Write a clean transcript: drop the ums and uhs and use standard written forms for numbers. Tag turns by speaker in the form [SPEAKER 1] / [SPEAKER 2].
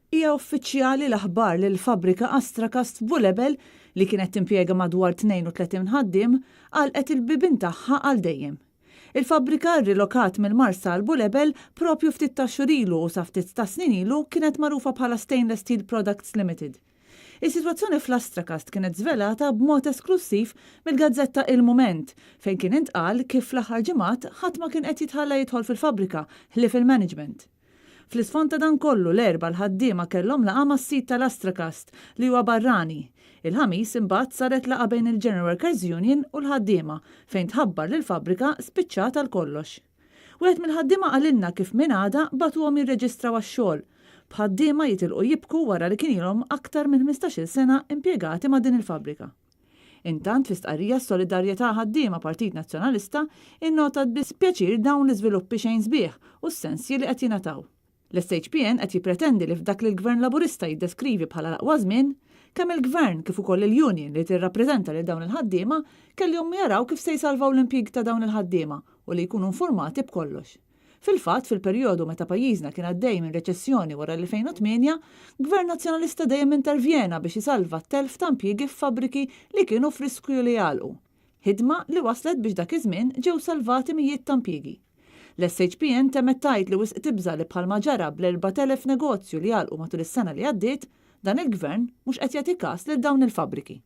[SPEAKER 1] Hija uffiċjali l-aħbar li l-fabbrika Astracast f'Bulebel, li kienet timpjega madwar 32 ħaddiem, għalqet il-bibien tagħha għal dejjem. Il-fabbrika rrilokat mill-Marsa għal Bulebel propju ftit ta' xhur ilu u sa ftit ta' snin ilu kienet magħrufa bħala Stainless Steel Products Limited. Is-sitwazzjoni fl-Astracast kienet żvelata b'mod esklussiv mill-gazzetta Il Mument fejn kien intqal kif fl-aħħar ġimgħat ħadd ma kien qed jitħalla jidħol fil-fabbrika ħlief il-management. Fl-isfond ta' dan kollu l-Erbgħa l-ħaddiema kellhom laqgħa mas-sid tal-Astracast li huwa barrani. Il-Ħamis imbagħad saret laqgħa bejn il-General Workers Union u l-ħaddiema fejn tħabbar li l-fabbrika spiċċat għal kollox. Wieħed mill-ħaddiema qalilna kif minn għada bagħtuhom jirreġistraw għax-xogħol, b'ħaddiema jitilqu jibku wara li kien ilhom aktar minn 15-il sena impjegati ma' din il-fabbrika. Intant fi stqarrija Solidarjetà Ħaddiema Partit Nazzjonalista innotat bi spjaċir dawn l-iżviluppi xejn sbieħ u s-sensji li qed jingħataw. L-SHPN qed jippretendi li f'dak li l-Gvern Laburista jiddeskrivi bħala l-aqwa żmien, kemm il-Gvern kif ukoll il-union li tirrappreżenta lil dawn il-ħaddiema kellhom jaraw kif se jsalvaw l-impjieg ta' dawn il-ħaddiema u li jkunu infurmati b'kollox. Fil-fatt, fil-perjodu meta pajjiżna kien għaddej minn reċessjoni wara l-2008, Gvern Nazzjonalista dejjem intervjena biex isalva t-telf ta' impjiegi f'fabbriki li kienu f'riskju li jagħlqu. Ħidma li wasslet biex dak iż-żmien ġew salvati mijiet ta' impjiegi. L-SHPN temmet tgħid li wisq tibża' li bħalma ġara bl-4,000 negozju li għalqu matul is-sena li għaddiet, dan il-Gvern mhux qed jagħti kas lil dawn il-fabbriki.